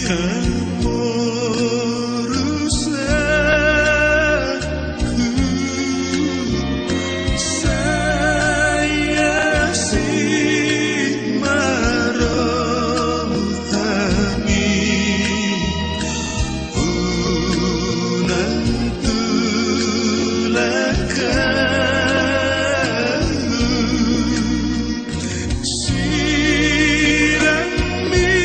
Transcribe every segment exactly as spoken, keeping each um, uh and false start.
Haporusonku, sai asing ma rohami, unang tulak ahu. Sirang ni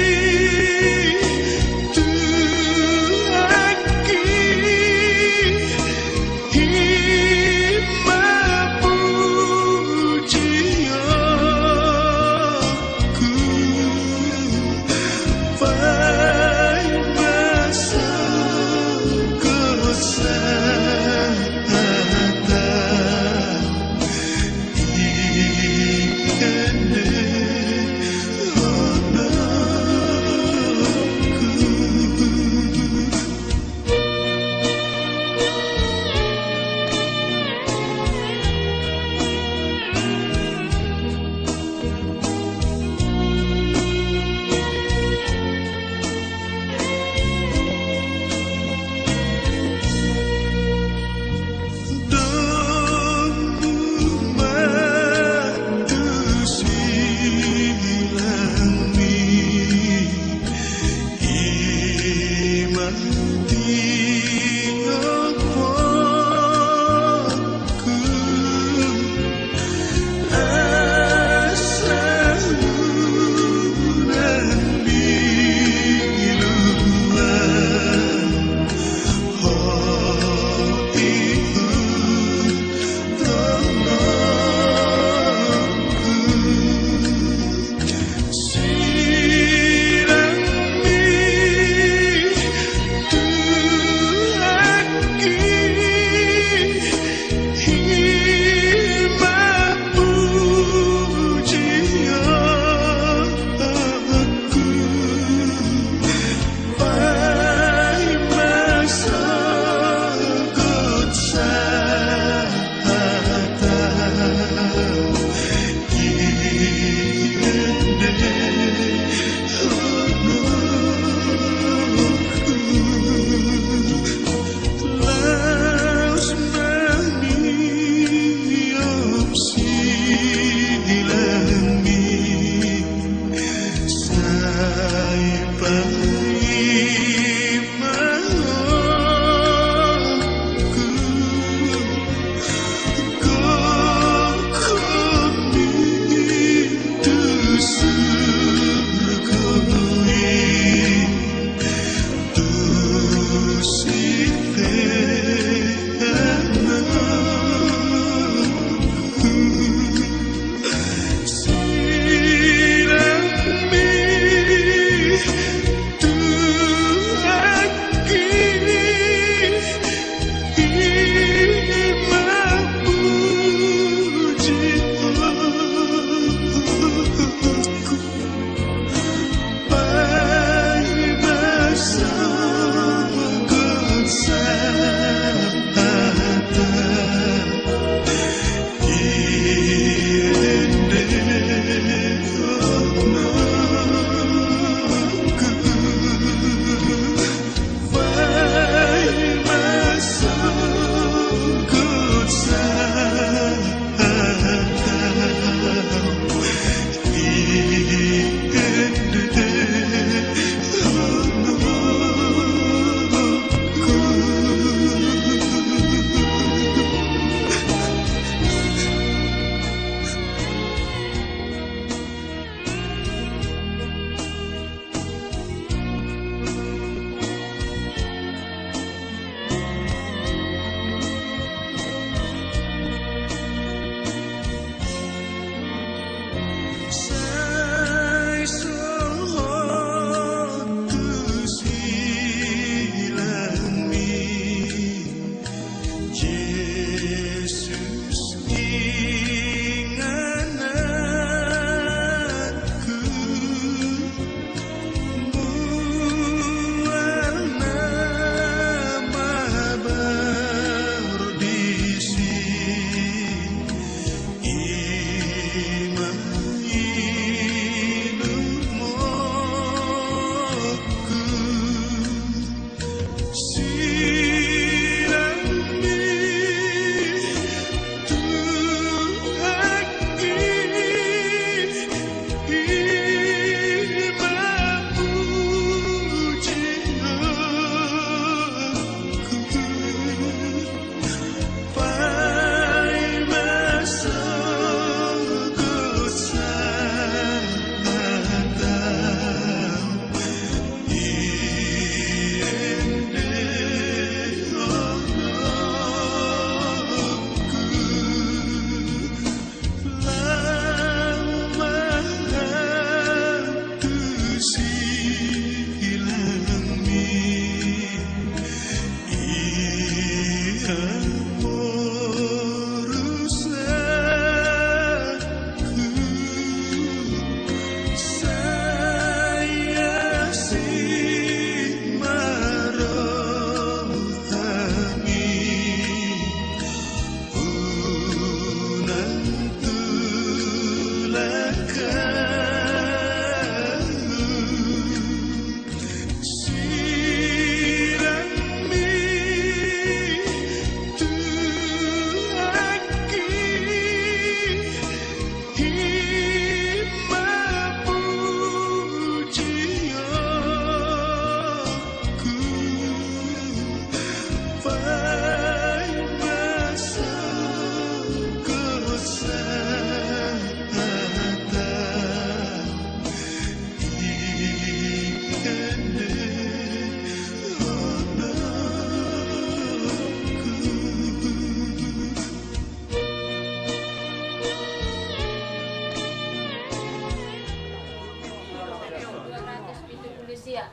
Ia.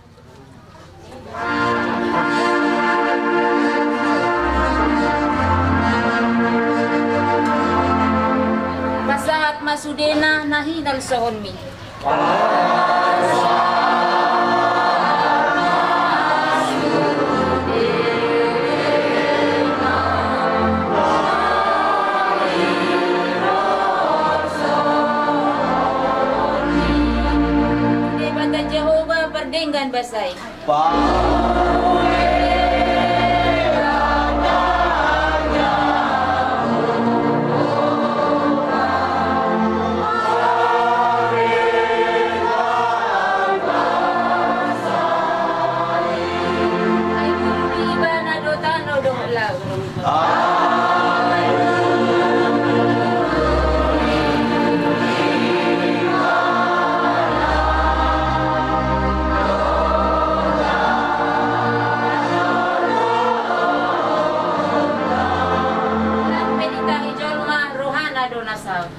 Pasahat ma sudena na hinalsohonmi. Debata Jahowa pardenggan basa i. Ai guru di ibana do tano dohot laut. Nang pe ditahi jolma rohana do na saut.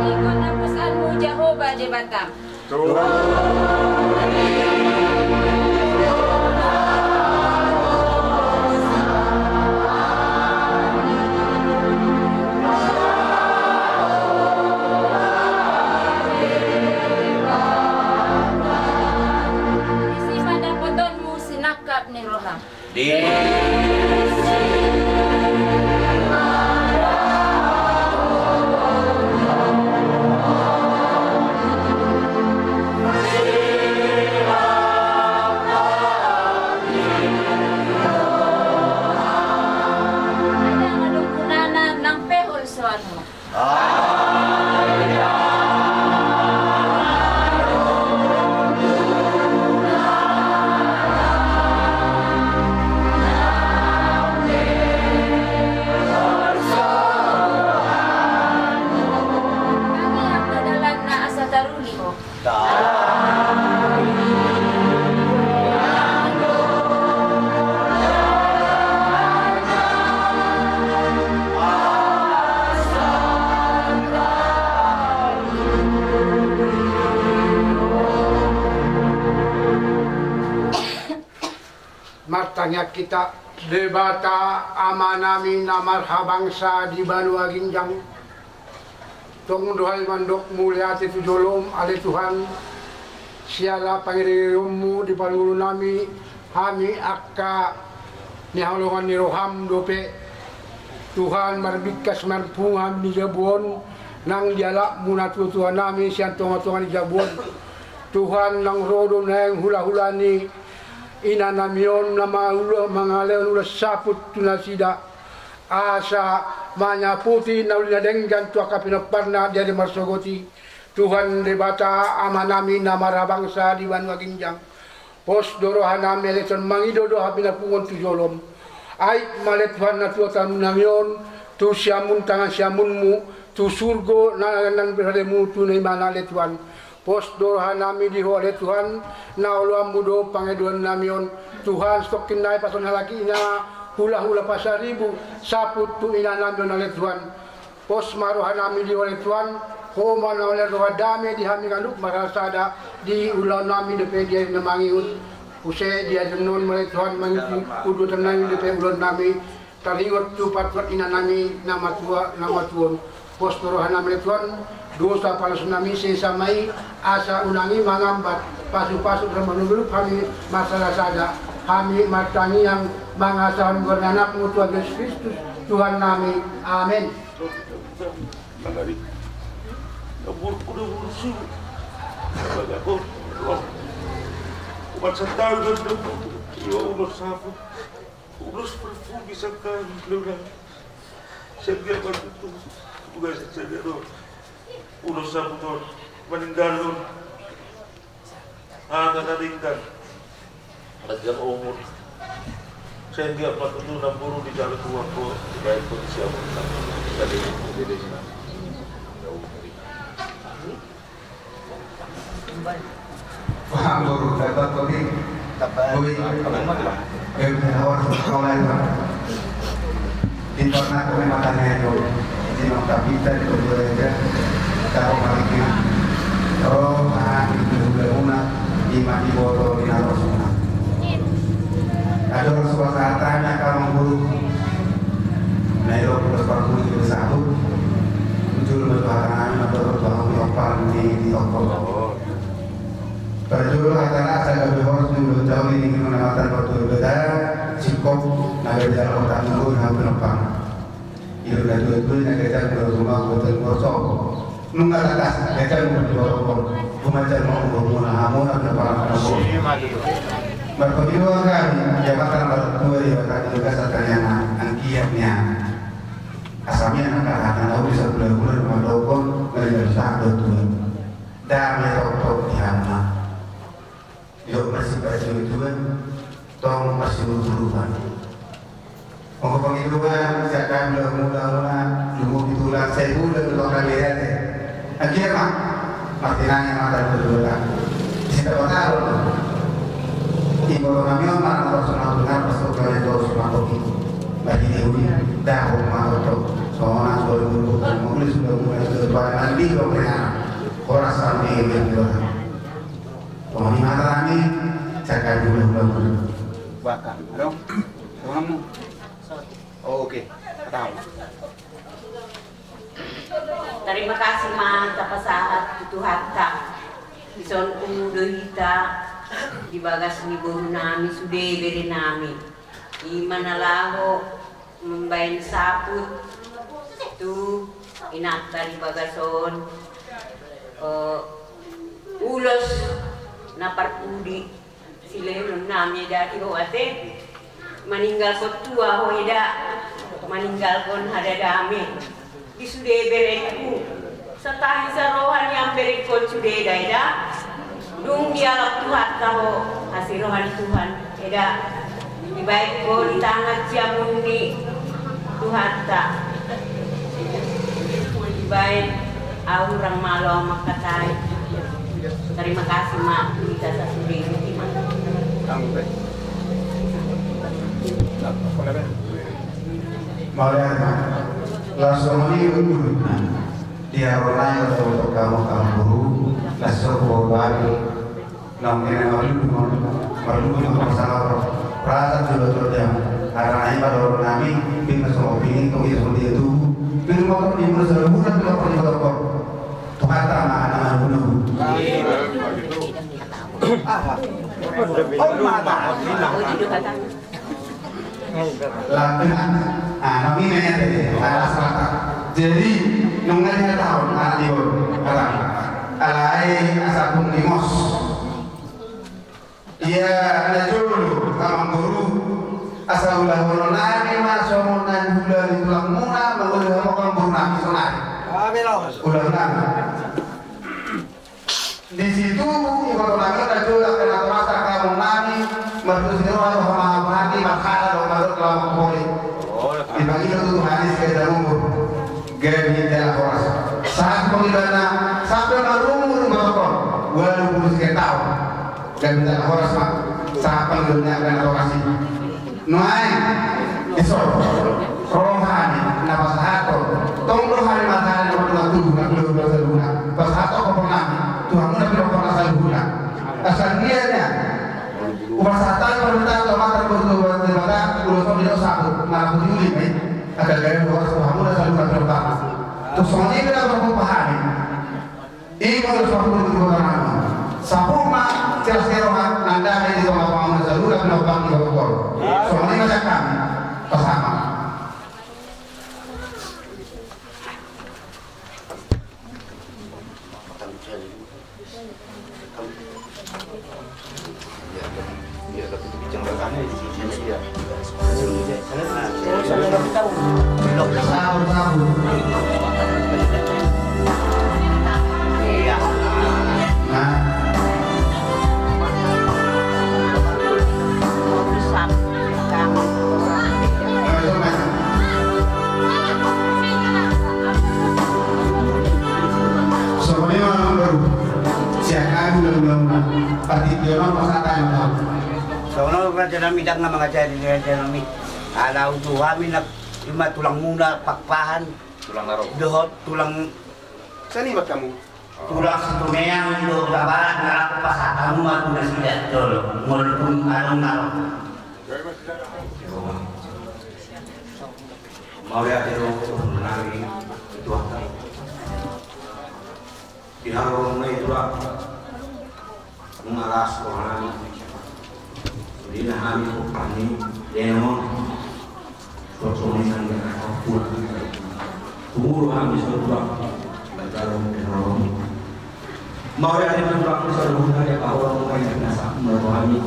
Ingkon haposanmu Jahowa Debatam. Disi ma dapotonmu sinangkap ni roham. Disi ma roham. Adong adong gunana nang pe holsoanmu. Tangiang do dalanna asa taruli ho. Martangiang hita. Debata Amanami na marhabangsa di banua ginjang, tong do hami mandok mauliate tu jolom ale Tuhan, siala pangiringionmu di parngoluonnami, hami angka nihaholongan ni roham dope. Tuhan, marbingkas marpungu hami di jabu on, nang dialapmu na tuatua nami sian tongatonga ni jabu on. Tuhan, nang ro do naeng hulahula ni inanami on na mangula mangalehon ulos saput tu nasida, asa manyaputi na uli na denggan tu angka pinomparna di ari marsogot i. Tuhan Debata Amanami na marhabangsa di banua ginjang, pos do rohanami ale Tuhan mangido dohot pinapunguon tu jolom. Aek ma ale Tuhan na tuatua nami on tu siamun tangan siamunmu, tu surgo na naeng berhademu tu na imana ale Tuhan. Pos do rohanami di ho ale Tuhan, na oloanmu do pangidoannami on. Tuhan, satongkin nai pasahat halak i na hulahula Pasaribu saput tu inanami on ale Tuhan. Pos ma rohanami di ho ale Tuhan, ho ma na mangalean roha dame di hami ganup marhalasada di ulaonnami dope di ari na mangihut. Muse di ari on ma ale Tuhan mangihut, udutanami dope ulaonnami taringot tu partuat inanami na matua, na matua on. Pos do rohanami ale Tuhan, dosa palasnami sesa ma i, asa unang i mangambat pasupasu dohot manurut hami marhalasada, hami martangiang mangasahon goar ni Anakmu Tuhan Jesus Kristus, Tuhannami. Amen. Ulos parfum di sangkang luna. Setiap waktu tu buka setiap doa. Ulos saput on maninggalhon hata na denggan, panjang umur. Sehingga patutu namburu di dalam tuan ko, baik kondisi amun nang tadi. Paham, Guru, dapat kopi? Dapat. Boi. Kopi. Eh, awal sekolah itu. Di pernah kami matanya itu. Di Nong Kapita, di Kota Raja. Tahu mari kena. Oh, ah, itu udah guna. Ima di botol, di naros guna. Ada orang suka tanya kamu, Guru. Nah, itu udah sepuluh puluh juga satu. Muncul berbahagia, atau berbahagia, apa, di, di toko. Parjolo hatana asa gabe horas di ulaon taon i, ninna amanta partua Debata, singkop na gabe jala kota minggu na pinompar. Ido na dua dua na gabe jala kota rumah kota borso. Nunga tatas gabe jala kota borso. Kumajar mau kota muna hamuna pinompar na kota. Marpangidoan hami di amanta na martua Debata di bagasan taniana anggiat nian. Asa mian angka hata na uli sabulan-bulan mandokon mari gabe sahak do Tuhan. Dame tongtong di hamuna. Didok marsipajujuran, tong marsiurup-urupan. Anggo pangidoan sian hami, mula-mula lumobi tulang, sai bulan do hami ate. Anggiat ma martinangi amanta partua Debata. Sita batalo. Iboto nami on ma na torus ma tulang, pas tu kami torus ma kopi. Bagi dia uli, dahon ma tongtong. Songon na sudah mulu, mulu sudah mulai sudah pada mandi do mereka. Horas sampe dia bilang. Tongoni ma hata nami, cakap dulu, dulu. Baka, adong, tonganmu. Oke, katamu. Tarima kasih ma tapasahat tu Tuhanta. Dison udo hita di bagas ni boru nami sude bere nami. Ima na laho mambaen saput tu inanta di bagas on, eh, ulos na parpudi silehonon nami eda di ho ate, maninggalkon tua ho eda, maninggalkon hata dame. Di sude berengku, satahi saroha nian berengkon sude eda, eda. Dung dialap Tuhanta ho, asi roha ni Tuhan, eda. Dibaen ho di tangan siamun ni Tuhanta. Dibaen, au hurang malo au mangkatai. Tarima kasih ma tu hita sasude i ma. Mauliate ma. Laos songon i do di haroro nami, tongtong hamu, hamu boru, laos so hubaen. Nang kena marlubu ma, marlubu ma pasahat. Rasa jolo jolo dia. Harana i ma dohot nami, pin na songon pin i, tong i songon dia tubu. Pin motor di mula saluhutna, pin motor di motor. Tuhanta ma na marlubu. Aha. Oh, mata. Lakin, ah, nami nanya tadi, ah, selatan. Jadi, nunga dia tahu, ah, di bawah, kata, alai asa pung di mos. Ia, na jolo, amang boru, asa ulahonon nami ma songon na niula ni tulangmuna, mangoli hamu amang boru nami sonari. Ulahonon nami. Di situ, iboto nami on na jolo angka natorasna, angka among nami, martusi roha do hamahapan i, marhala do marut laho mangkoli. Dipangido tu Tuhan i sian na umur, gabe jala horas. Sahat pangidoanna, sampe marumur iboto on, ualu pulu sian taon. Gabe jala horas ma, sahat pangidoanna angka natoras i. Nuaeng, dison, ro hami na pasahathon, tong do hami marhaha na mardongan tubu, na pinompar saluhutna, pasahathon ho pangoli nami tu hamuna pinompar na saluhutna. Asa dia nia, hupasahat hami parmintaan tu Amanta Debata, ulos on didok saput, na laho di uli ma i, asa gabe horas tu hamuna saluhutna pinompar. Tung songon i ma na parhompa hami. Ima do saput di kota nami. Saput ma jelas ni roha, nang dame di tonga pangula saluhutna pinompar ni hotokol. Songon i ma sian hami. Pasahat ma. Songon i ma amang boru, sian hami ulaon, ulaon, Songon on raja nami, ndang na mangajari raja nami. Ala uju hami na ima tulangmuna Pakpahan. Tulang na ro. Dohot tulang. Seniman hamu. Tulang Situmeang do Hutabarat, na laho pasahat hamu ma tu nasida, jolo, molo tung adong na ro. Mauliate do, nami, tuan. Di haroro muna i, Tulang. Nunga las roha nami. Sude na hami, Tulang, di na on. Songon i nang di anak, Tulang. Tumuru hami, Tulang. Bajalo di haroro. Mauliate ma, Tulang, di saluhutna di angka holong na pinasahat muna tu hami.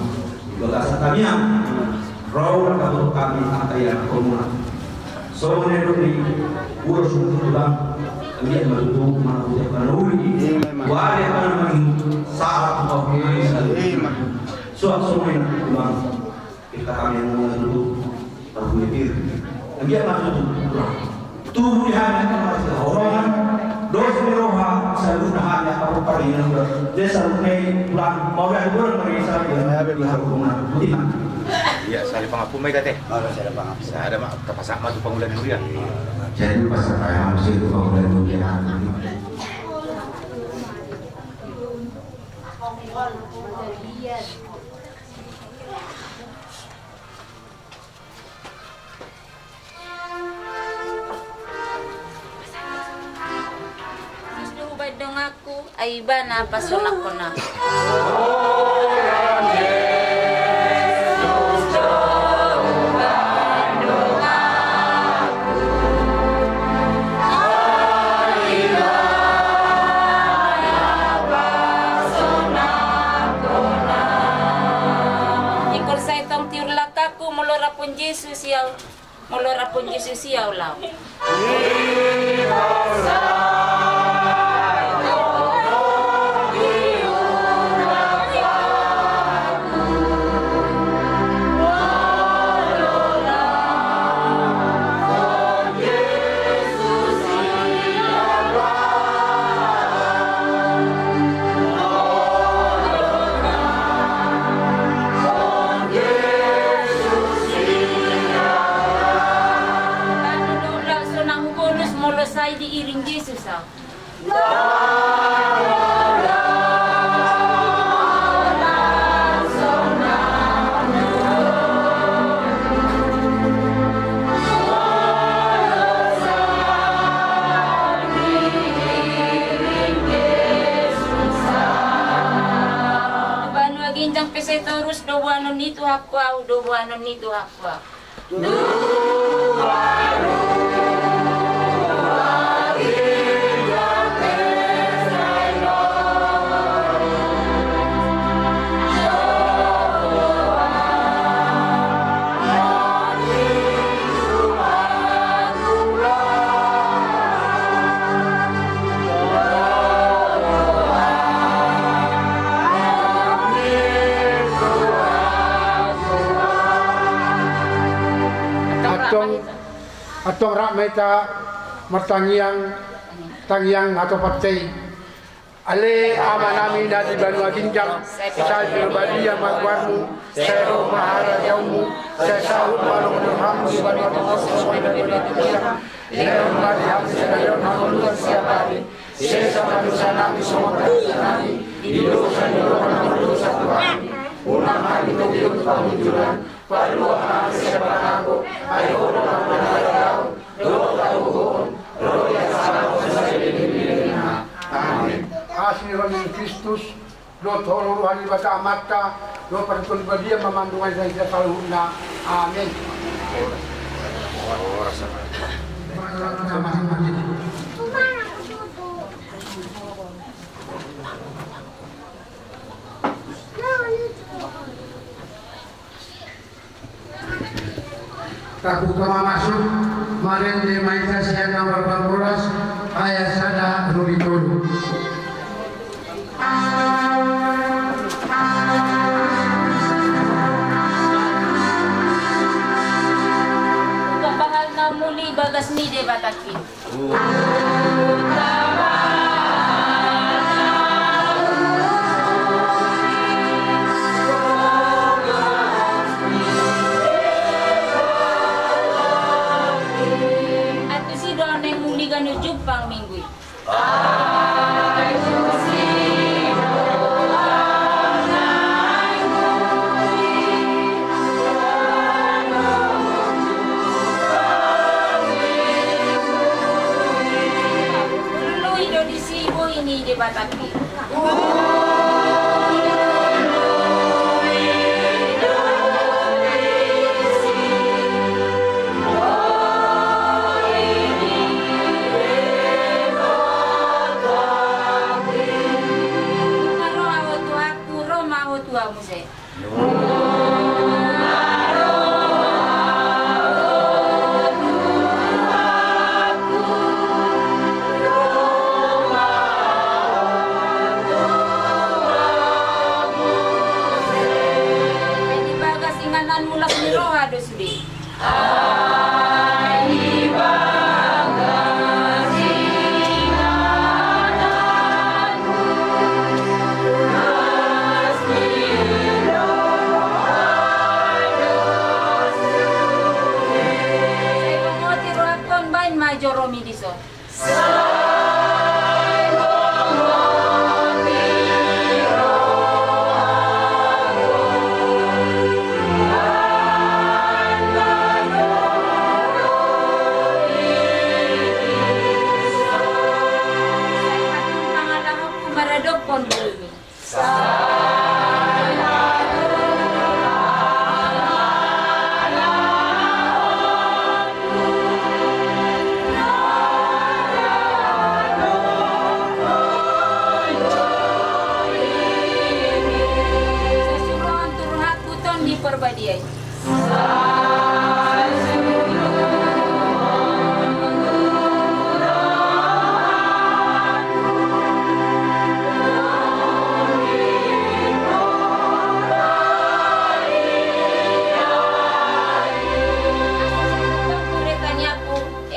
Di bagasan hami, Tulang. Ro na patutu hami angka ianakhonmuna. Songon i do di ulos ni Tulang, anggiat ma tutu manang hujak na uli. Ima, ima. Wali angka na mangihut sahat tu pahompu. Ima. Suang songon i nang Tulang. Kita kami yang mau tutu. Tahu ni pir. Anggiat ma tutu, Tulang. Tubu di hami angka na marsihaholongan, dos ni roha, saluhutna hami angka parparinan, desa rumai, Tulang, mauliate do, Tulang, mari sa. Ia, sali pangapu ma i, ate. Sada ma, tapasahat ma tu pangula ni huria. Jadi pasahat ma tu pangula ni huria. Tusi do hubaen donganku, ai Ibana pasonangkon ahu. Ingkon sai tong tiur langkangku molo rap Jesus ia. Molo rap Jesus ia, laho. Laos sonang hubolus molo sai diiring Jesus ahu. Banua ginjang pe sai torus, do boanon ni Tuhanku ahu, do boanon ni Tuhanku ahu. Antong, antong rap ma hita martangiang, tangiang hatopanta i. Ale Amanami na di banua ginjang, sai pinarbadia ma goarmu, sai ro ma harajaonmu, sai saut ma lomo ni roham di banua tonga on songon i na di banua ginjang. Lehon ma di hami sadari on hangoluan siapari. Sesa ma dosanami songon panesanami di dosa ni angka na mandosa tu hami. Unang hami togihon tu pangunjunan, palua ma hami sian pangago, ai Ho do na mangalehon dohot hagogoon, roti, hasangapon sasada di lelengna. Amin. Asi ni roha ni Kristus, dohot holong ni Debata Amanta, dohot partondion ni Tondi Parbadia ma mandongani hita saluhutna. Amin. Tabuka ma masuk, marende ma hita sian nomor opat belas, ayat sada ro di tolu. Pahangamuni bagas ni Debata. Ro ma ho tu hamu, ro ma ho tu hamu muse. Di bagas ingananmu las ni roha do sude. Sai bongoti rohangkon, baen ma joromi dison. Sai patung pangalahoku maradophon bohimi. Sai suruhon tu rohangku Tondi Porbadia i.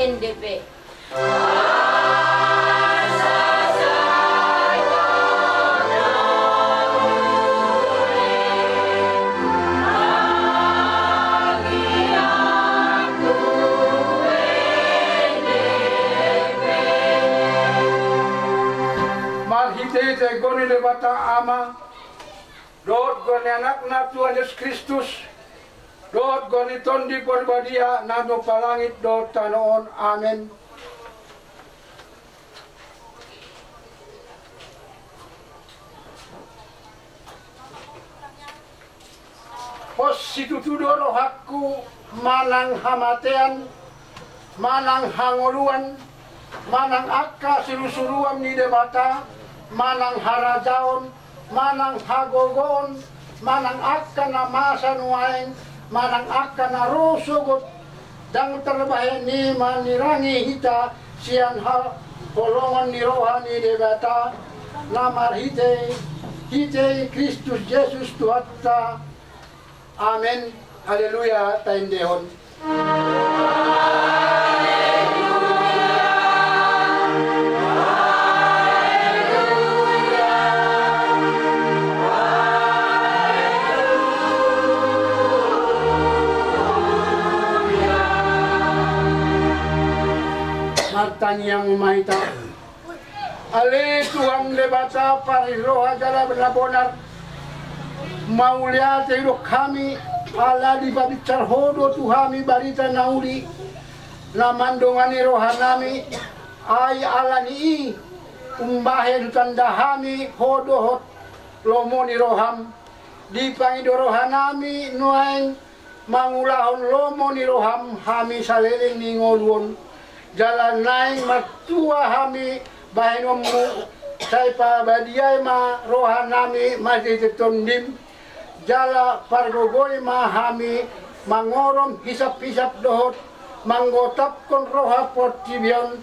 Ende pe. Marhitehite goar ni Debata Ama, dohot goar ni Anakna Tuhan Jesus Kristus, dohot goar ni Tondi Porbadia na mamungka langit dohot tano on. Amen. Pos situtu do rohangku manang hamatean, manang hangoluan, manang angka sirusuruan ni Debata, manang harajaon, manang hagogoon, manang angka na masa nuaeng, manang angka na ro sogot, ndang tarbahen i manirangi hita sian haholongon ni roha ni Debata, na marhite, hite Kristus Jesus Tuhanta. Amen. Haleluya, taendehon. Martangiang ma hita. Ale Tuhan Debata parroha jala na bonar, mauliate hudok hami, ala dipabinsar Ho do tu hami barita na uli, na mandongani rohanami, ai ala ni i umbahen hutanda hami Ho dohot lomo ni roham. Dipangido rohanami nuaeng mangulahon lomo ni roham hami saleleng ni ngolu on, jala naeng martua hami bahenonmu, sai pabadiai ma rohanami marhite Tondim, jala pargogoi ma hami mangorom hisaphisap dohot manggotapkon roha portibi on,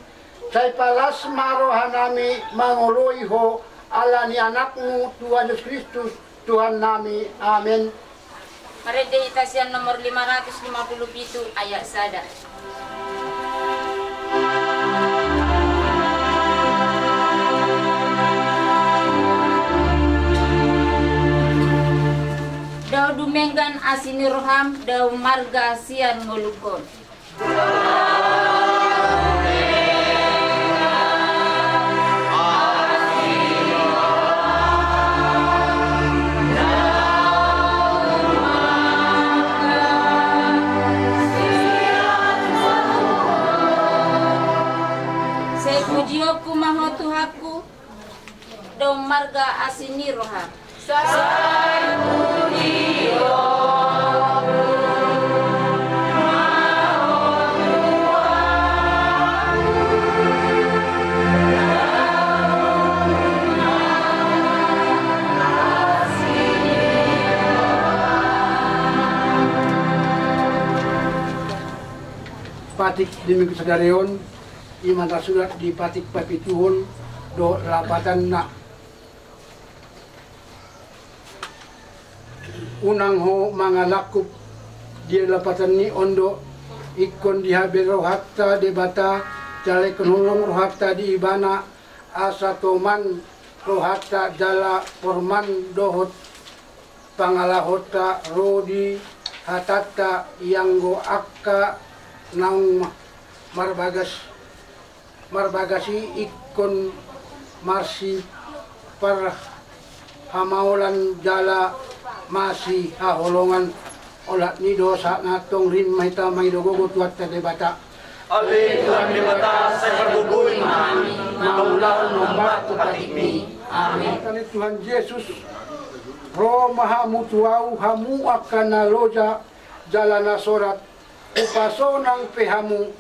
sai palas ma rohanami mangoloi Ho, ala ni Anakmu Tuhan Jesus Kristus, Tuhannami. Amen. Marende hita sian nomor lima ratus lima puluh pitu ayat sada. Dao dumenggan asi ni roham, dao marga sian ngolungkon. Sai pujionku ma Ho Tuhanku. Asi ni roha. Patik di minggu sadari on, i ma na tarsurat di patik papituhon dohot lapatanna. Unang ho mangalangkup di lapatan ni on do, ingkon dihabiari rohanta Debata, jala ingkon holong rohanta di Ibana, asa toman rohanta jala porman dohot pangalahonta ro di hatanta, ianggo angka naung marbagas, marbagas i ingkon marsiparhamaolan jala masihaholongan. Olat ni do sahat na tong, rim ma hita mangido gogo tu Tuhanta Debata. Ale Tuhan Debata, sai pargogoi ma hami mangulahon na hombar tu patikMi. Amin. Hata ni Tuhan Jesus, ro ma hamu tu ahu, hamu angka na loja jala na sorat, hupasonang pe hamu.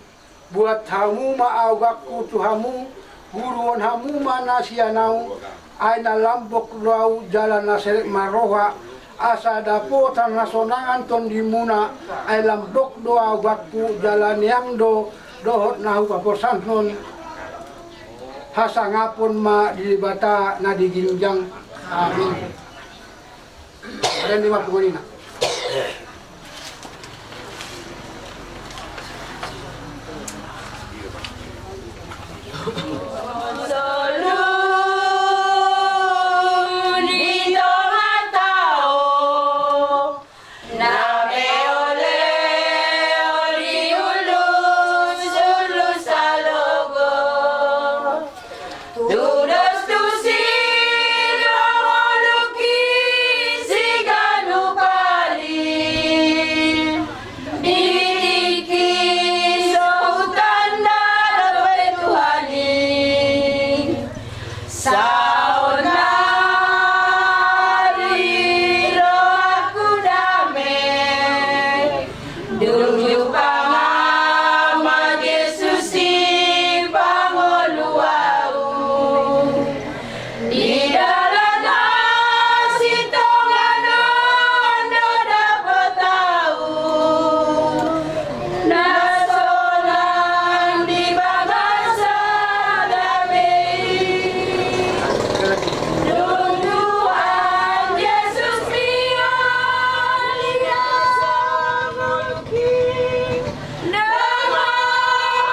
Buat hamu ma aoganku tu hamu, guruhon hamu ma na sian ahu, ai na lambok do ahu jala na serep ma roha, asa dapotan hasonangan tondimuna, ai lambok do aoganku jala neang do dohot na hupaporsanhon. Hasangapon ma di Debata na di ginjang. Amin. Bahen di ma punguan ina. Solu ni tonga tao, na meoleo di ulos, ulos halogo. Tudos tusi do ngolungki siganup ari, di tingki so hutanda dope Tuhan i. Saonari rohangku dame, dung jumpang Ama Jesus i pangolu ahu. Di dalan na sintongan on do dapot ahu na sonang di bagasan dame i. Dung Tuhan Jesus mian i na songon i, ndang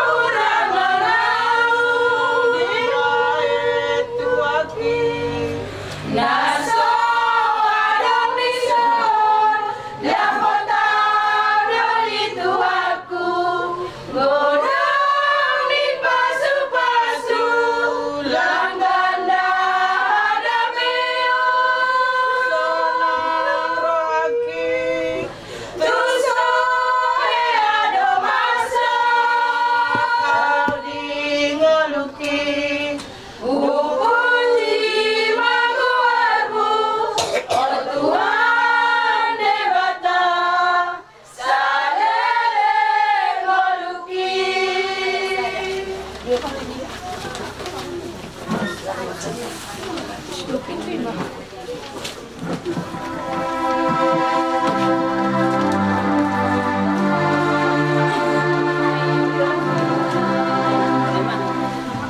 hurangan ahu dibahen tuak i. Na so adong dison, ndang potak do di tuakku. Godang ni pasupasu, langgan dame on. Sonang rohangki, tung so hea do masa ahu di ngolungki. Hupuji ma goarmu, o Tuhan Debata, saleleng ngolungki.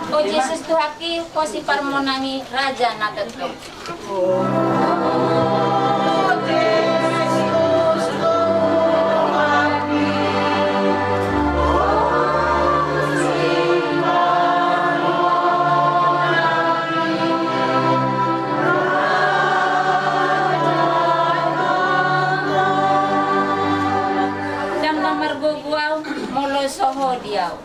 O Jesus Tuhanki, ho siparmonangi, Raja na tongtong. Ndang na margogo ahu molo so Ho di ahu.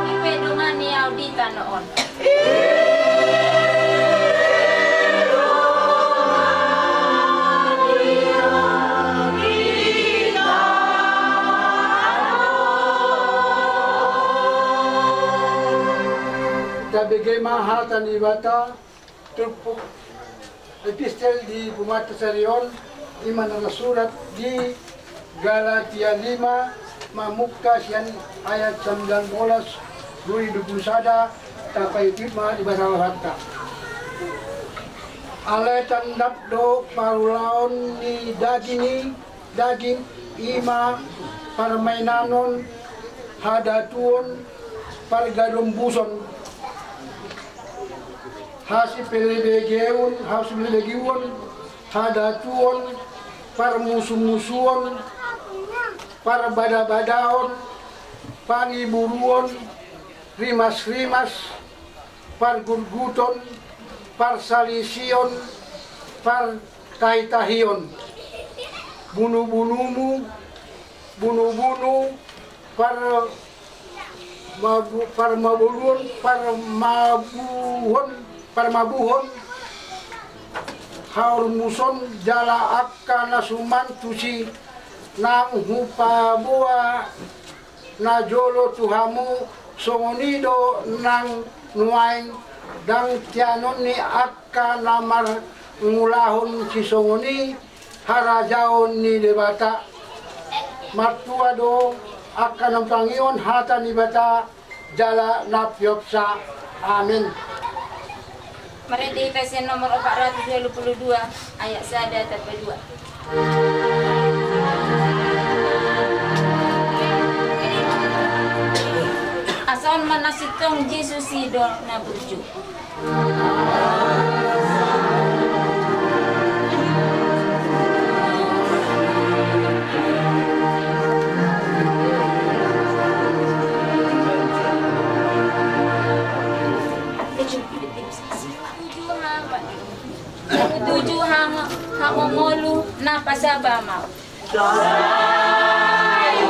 Dipedongani ahu di tano on. Debata ma hata ni Debata, turpuk epistel di pemata sari on, ima na tarsurat di Galatia lima, mamungka sian ayat sembilan belas, dua puluh sada, tapaihut ma Debata Tuhanta. Alai tandap do parulaon ni daging i, daging, ima parmainanon, hadatuon, pargadombuson, hasipelebegeon, hasipelebegeon, hadatuon, parmusumusuon, parbadabadaon, pangiburuon, rimasrimas, pargurguton, parsalision, partahitahion, bunubunumu, bunubunu, par mabu-, parmaboluon, parmabuhon, parmabuhon, haormuson, jala angka na suman tusi, nang hupaboa najolo tu hamu, songon i do nang nuaeng. Ndang teanon ni angka na marngulahon sisongon i harajaon ni Debata. Martua do angka na umtangihon hata ni Debata jala na piopsa. Amen. Marende hita sian nomor opat ratus dua puluh dua, ayat sada sampai dua. Asa on ma na sintong, Jesus i do na burju. Tuju hamu, hamu molu na pasaba ma au. Sai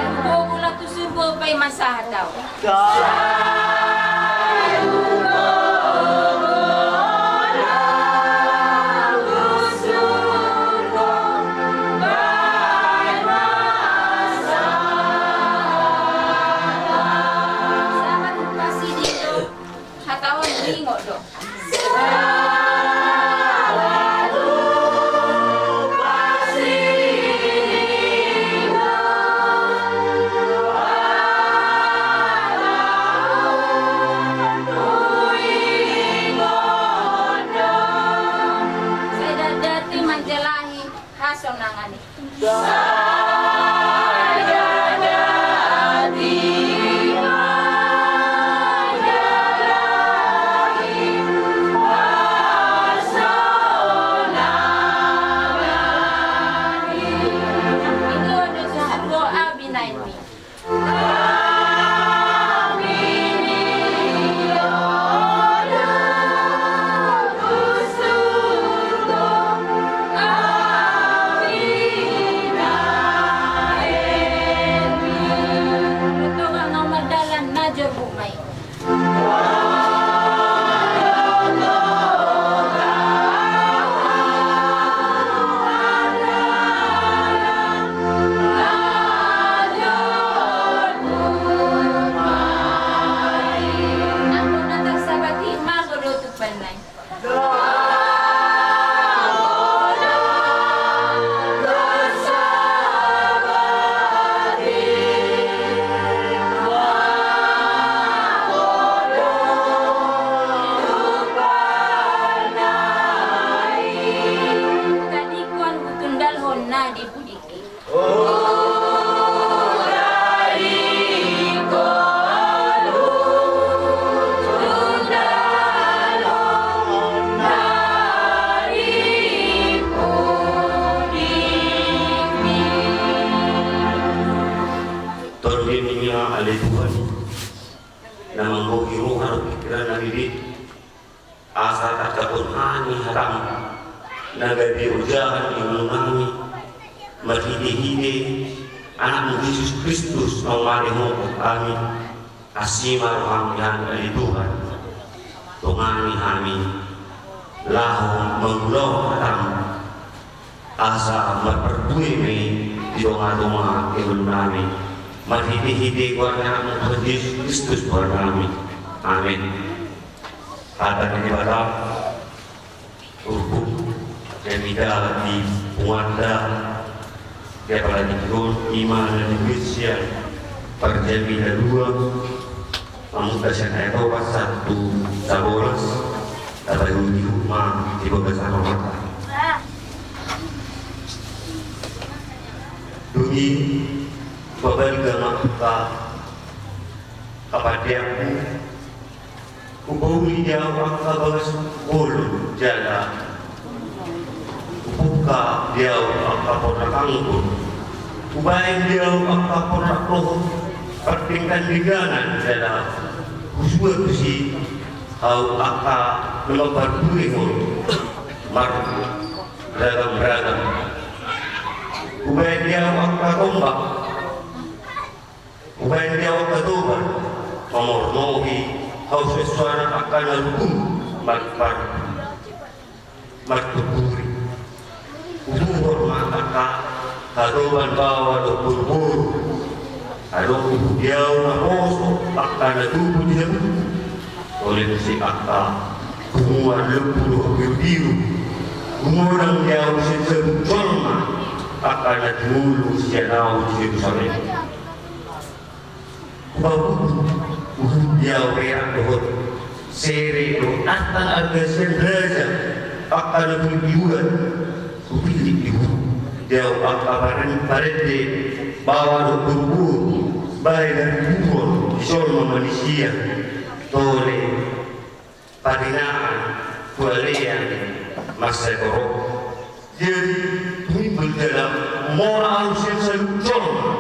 hubobo laho tu surgo, paima sahat au. Sahat tu pasiding do, hata on ingot do. Sai datdati manjalahi hasonangan i. Tadingkon hutundalhon na di pudi. Tondim ninna ale Tuhan, na mambohi roha dohot pingkiran nami be. Asa tangkapon hami hataM, na gabe ojahan di ngolunami, marhitehite AnakMu Jesus Kristus, na humatehonon hami. Asi ma rohaM di hami ale Tuhan. Tongani hami. laho mangulahon hataM, asa marparbue ma i di tongatonga ni ngolunami, marhitehite goar ni AnakMu Tuhan Jesus Kristus Tuhannami. Amen. Hata ni Debata. Turpuk jamita di punguanta di apala tingki on, ima na nibuat sian Parjamita dua, mamungka sian ayat opat sahat tu sabolas. Tapaihutihut ma di bagasan rohanta. Dung i, pabalga ma angka hapandeanku. Hupauli di ahu angka bagas bolon jala hupungka di ahu angka porlak anggur. Hubaen di ahu angka porlak dohot pardenggan-dengganan jala husua tusi ahu angka na mamparbuehon marragam-ragam. Hubaen di ahu angka tombak. Hubaen di ahu angka toba, mamornohi hau suansuanan angka na ruhum marpar martumburi. Hutuhor ma angka hatoban baoa dohot boruboru. Adong huhut di ahu naposo angka na tubu di habungku. Tole muse angka punguan lombu dohot birubiru. Hugodang di ahu sian sabun jolma angka na jumolo sian ahu di Jerusalem. Hupabuku huhut di ahu perak dohot sere dohot artang arga sian raja angka na boi dibuat. Hupillit di huhut di ahu angka paren parende baoa dohot boruboru, bahen hariburuon di jolma manisia. Tole patinaan, hualean, mansai torop. Jadi, humimbal jala mora ahu sian saluhut jolma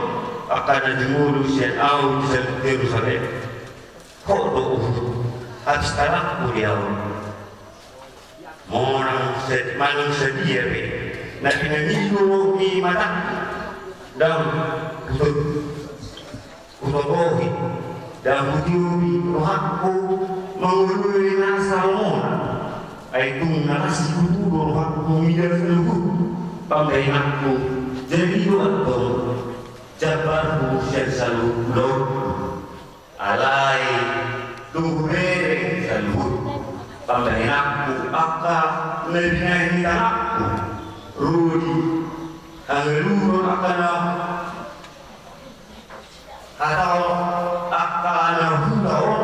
angka na jumolo sian ahu di saluhut Jerusalem. Hot do huhut habis talangku di ahu. Manang sad manang sadia pe na pinangido ni matangku, ndang hutot hutotohi, ndang hutiopi rohangku mangoloi nasa lomo. Ai tung na las hutubu do rohangku mida saluhut pambahenanku. Jadi do antong jambarhu sian saluhut ulaonku. Alai tung hubereng saluhut pambahenanku angka na binahen ni tanganku. Ro di hangoluhon angka na hataon angka na hutaon,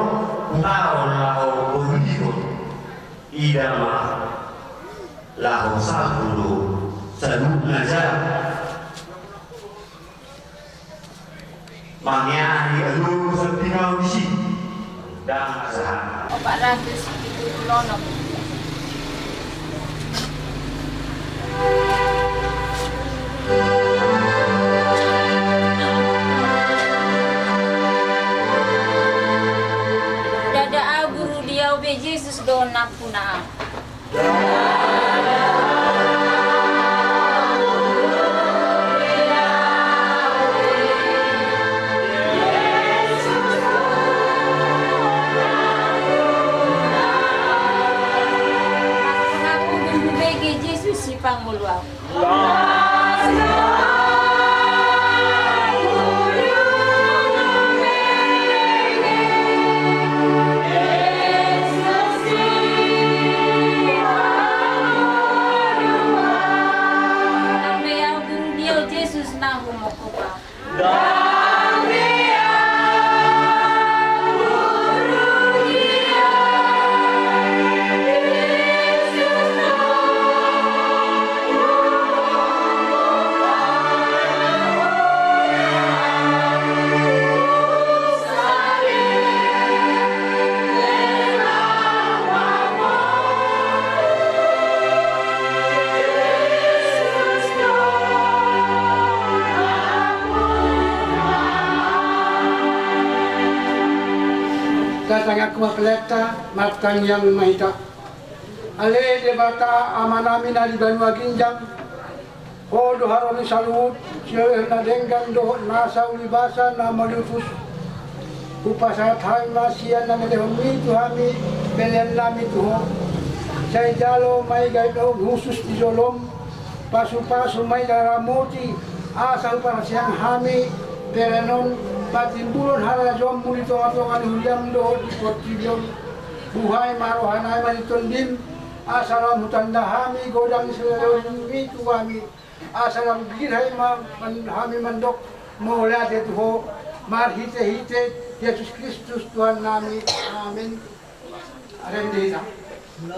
hutaon laho huulihon. Ida ma laho salpu do saluhutna jala mangeahi alualu sambing ahu disi. Ndang asa hami. Opat ratus pitu puluh onom. Ndada ahu guru di ahu be Jesus do nampuna ahu. Aku guru be Jesus sipangolu ahu. Jesus na humongkop ahu. Tatangiangku ma peleanta, martangiang ma hita. Ale Debata Amanami na di banua ginjang, Ho do haroro ni saluhut silehon na denggan dohot nasa ulibasa na mauliutus. Hupasahat hami ma sian na nilehonMi tu hami peleannami tu Ho. Sai jalo ma i gabe na hushus di jolom, pasupasu ma i na ramoti, asa huparsiang hami, bere on, patimbulon harajaonmu di tongatonga ni huriam dohot di portibi on. Buhai ma roha nami di tondim, asa lam hutanda hami godang ni silehonmi tu hami, asa lam girhai ma hami mandok mauliate tu Ho, marhitehite Jesus Kristus Tuhan nami. Amin. Adong di hita. Ale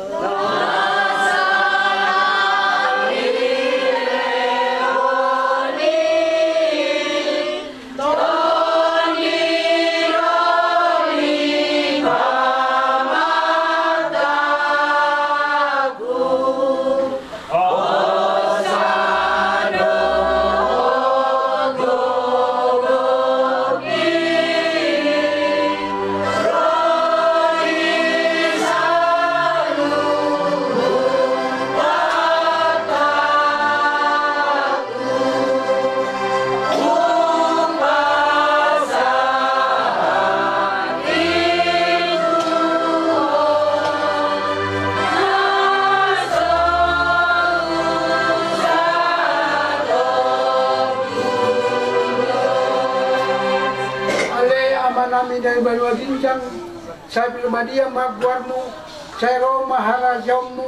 Amanami na di banua ginjang, sai pinarbadia ma goarmu, sai ro ma harajaonmu,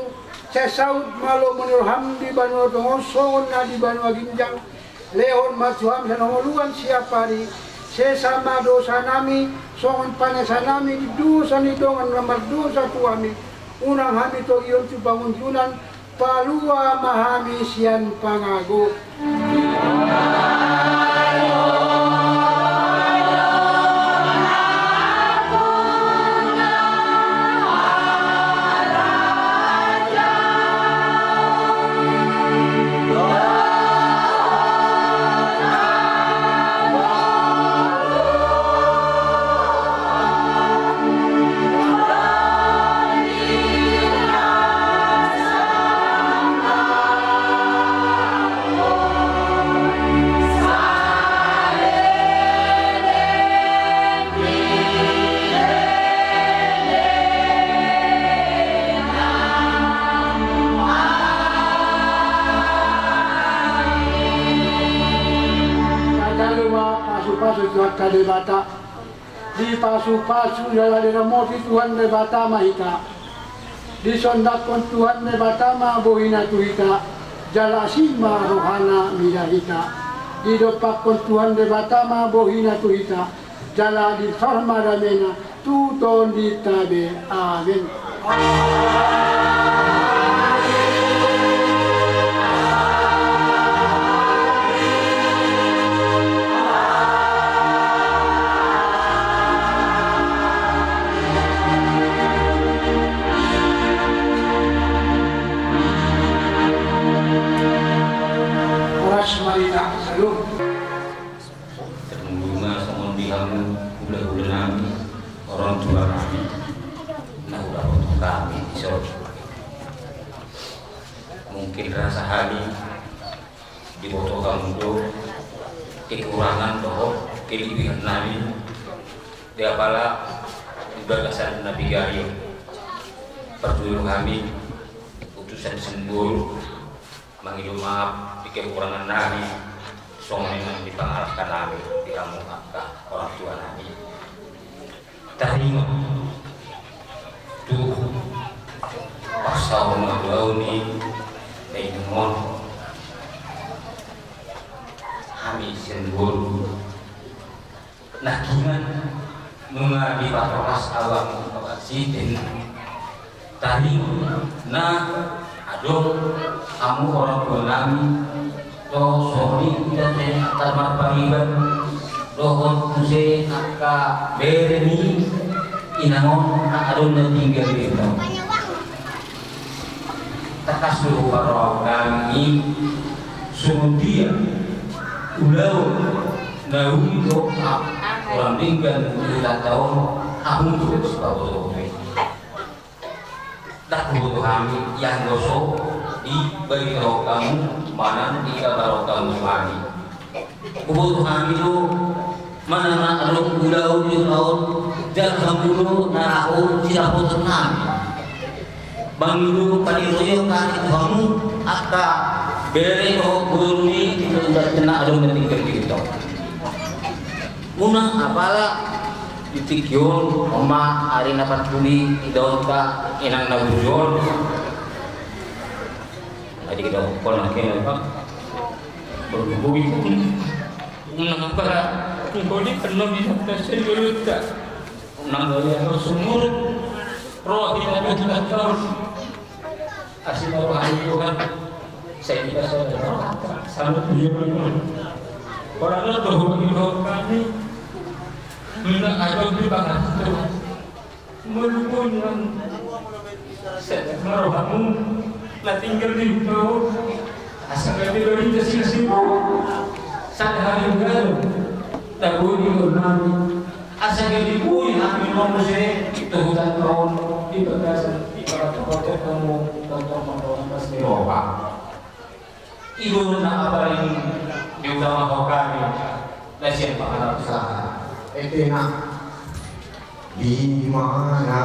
sai saut ma lomo ni roham di banua tonga on songon na di banua ginjang. Lehon ma tu hami sian hangoluan siapari, sesa ma dosa nami, songon panesa nami di dosa ni dongan na mardosa tu hami, unang hami togihon tu pangunjunan, palua ma hami sian pangago. Tajaha ma pasupasu Tuhanta Debata. Dipasupasu jala diramoti Tuhan Debata ma hita. Disondangkon Tuhan Debata ma bohina tu hita, jala asi ma rohana mida hita. Didompakkon Tuhan Debata ma bohina tu hita, jala disor ma damena tu tondinta be. Amin. Horas ma hita, salam. Tarlumobi ma songon di hamu hulahula nami, orang tua nami, na hudapothon hami dison. Mungkin rasa hami diboto hamu do kekurangan dohot kelebihan nami di apala di bagasan na piga ari on. Parjolo hami utusan sian boru mangido maaf di kekurangan nami, songon i nang di pangalahka nami di hamu angka orang tua nami. Taringot tu pasahat na ulaon i, na inum on, hami sian boru nangkiningan nunga dipatorang abang Bapak Siti. Taringot na adong hamu orang tua nami, songon i ita pe angka marpariban dohot muse angka bere ni inang on na adong na tinggal di rumah. Tangkas do huparrohahon hami songon dia ulaon na uli do orang denggan di hutanta on, hamu do sipabotoboto i. Ndang huboto hami ia anggo so dibaritahon hamu manang dikabarahon hamu tu hami. Huboto hami do manang na adong ulaon di huta on, jala hamu do na laho sidapotan nami. Mangido paniroion hami tu hamu angka bere dohot boru ni inanta na adong na tinggal di huta. Unang apala di tingki on, on ma ari na patuli idaonta inang na burju on. Adi kita kona kena, Pak. Berhubung itu. Unang apala, engkau ni penuh di atas seniorita. Unang gaya sumur, roh di atas tahun. Asi mau hari Tuhan, saya kita saudara, sama dia. Orang itu hubungi kami. Minta aja di bahas itu. Mulu pun yang sedang rohamu, na tinggal di huta on. Asa gabe berita sila sibu. Sada hari gabe. Tabuni nami. Asa gabe bui hami muse tu hutanta on di bagasan di bagasan kotor kamu tonton makawan pas di roha. Ibu na paling diutama hokami na sian panganak usaha. Ete na. Di mana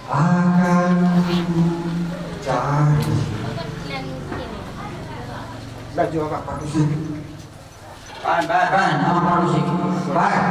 akan ku cari? Baju apa, Pak Kusuk? Pan, pan, pan, nama Pak Kusuk. Pan.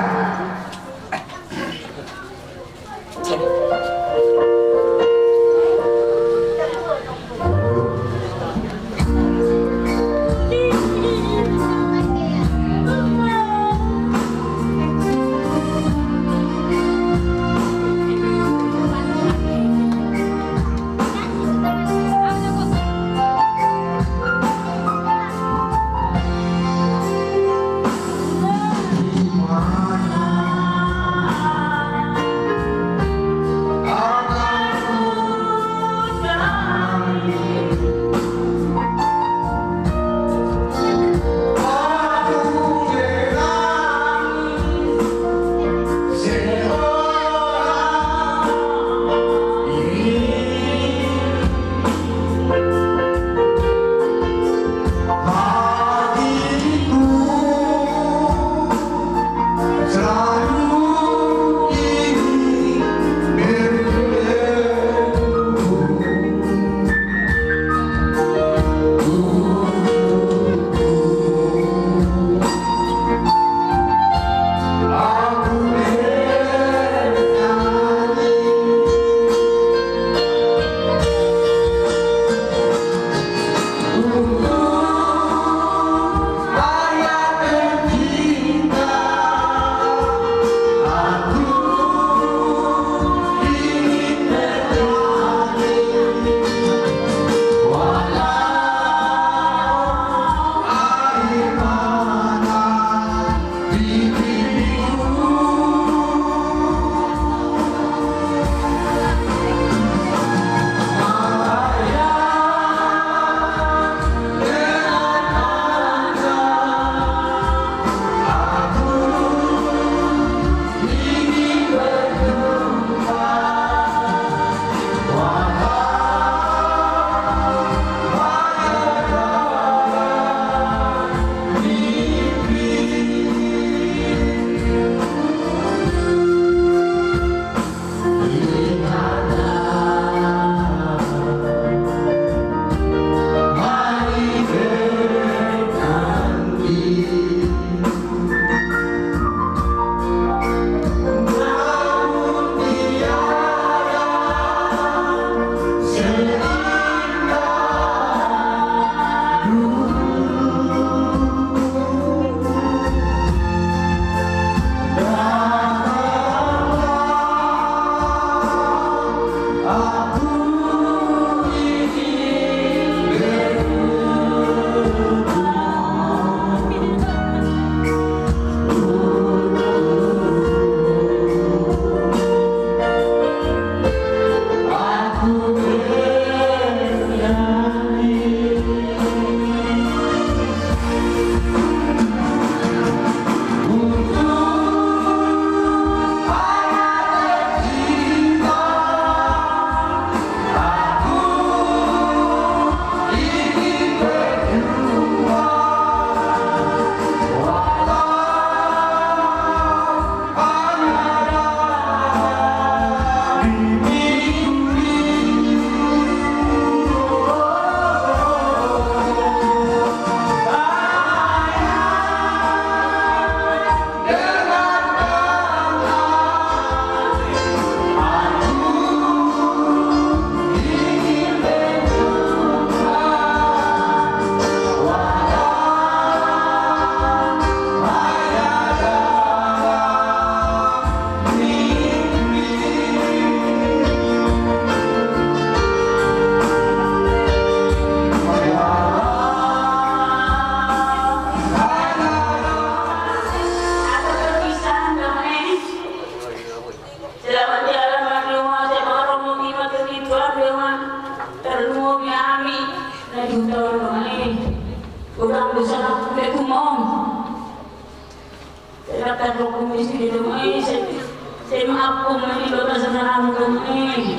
Hukum istri dong, eh, se-, se maaf, hukum ini bapak sekarang dong, eh.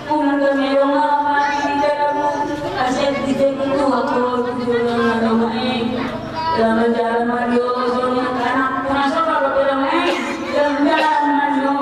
Hukum kami dong apa di dalam aset di dalam itu aku dong, eh. Dalam jalan mario, soalnya anak masuk apa dong, eh. Dalam jalan mario.